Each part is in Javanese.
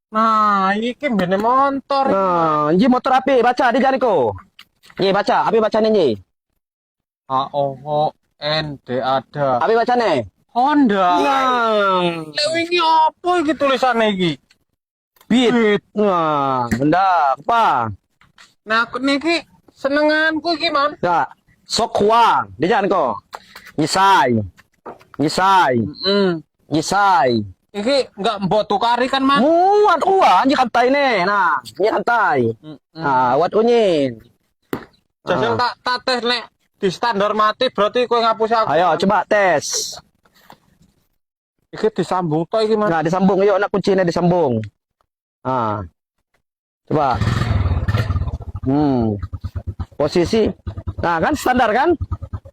Nah, iki mbene motor. Nah, ini motor api, baca di jalan ko. Ye, baca, api baca nih. H O H N D A D. Api baca nih. Honda. Nah, Lek wingi apa iki tulisane iki? Beat. Nah, benda apa? Nah, aku niki senenganku iki, Man. Ya, sokwa, di jalan ko. Nyisai. Nyisai. Heeh. Nyisai. Iki enggak mbok tukari kan, Man? Muat uang, ini kantai nih. Nah, ini kantai. Nah, wat unyin. Jajal tak tak tes nek di standar mati berarti kowe ngapusi aku. Ayo, coba tes. Iki disambung tok iki, Man. Nah, disambung. Yuk, nak kuncinya disambung. Ah. Coba. Posisi. Nah, kan standar kan?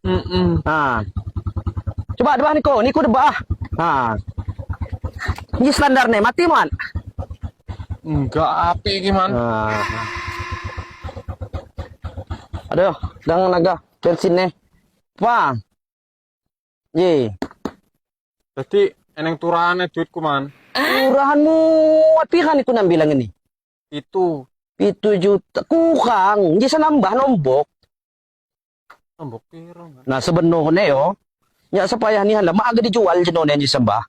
Heeh. Nah. Coba debah Niko, Niko debah. Nah. Ini standar nih, mati man. Enggak api iki, Man. Nah. Aduh, jangan naga bensin nih. Wah. Ye. Jadi eneng turahane duitku, Man. Turahanmu, mati kan iku bilang ini. Itu 7 juta kurang, bisa nambah nombok. Nombok piro, Man? Nah, sebenarnya yo, nyak sepayah nih lah, mak agak dijual jenone yang disembah.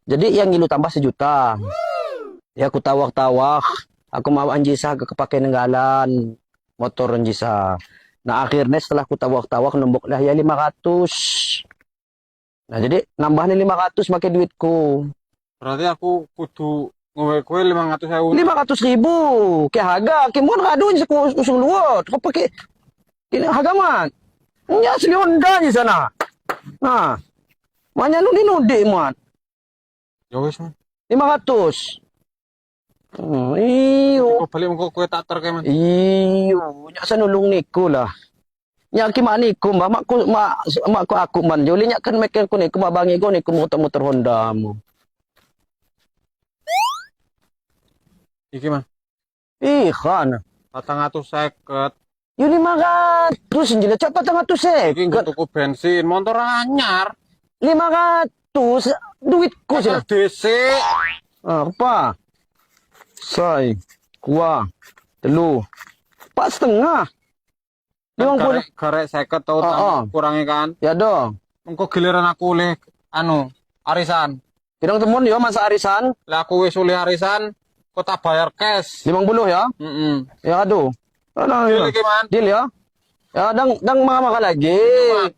Jadi yang ngilu tambah 1 juta. Ya aku tawak-tawak, aku mau anjisa ke kepakai nenggalan motor anjisa. Nah akhirnya setelah aku tawak-tawak nombok lah ya 500. Nah jadi nambah nih 500 pakai duitku. Berarti aku kudu ngowe kowe 500.000. 500 ribu, ke harga, ke mon radun seku usung luot, kau pakai ini harga man. Ini asli Honda di sana. Nah, banyak nu ni man. Ya wis, Man. 500. Iyo. Kok balik mengko kowe tak terke, Man. Iyo, nyak sanulung niku lah. Nyak ki mak niku, mbak mak ku mak mak ku aku man. Juli nyak kan mekel ku niku mak bangi ku niku motor-motor Honda mu. Iki, Man. Ih, kan. 450. Yo 500 njela cak 400 Iki nggo tuku bensin, motor anyar. 500 duitku sih. DC. Apa? Sai, kuah, telu, 4,5. 50. Garek 50 tau kurangi kan. Ya dong. Engko giliran aku oleh anu arisan. Kidang temun yo masa arisan. Lah aku wis oleh arisan, kok tak bayar cash. 50 ya? Heeh. Ya aduh. Aduh, Deal ya. iki, Man. Deal ya. Ya dang dang makan lagi.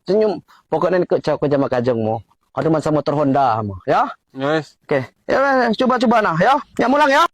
Senyum. Pokoknya ikut cak jama kajengmu. Aduh masa motor Honda ya. Ya wis. Oke. Ya coba-coba nah ya. Ya mulang ya.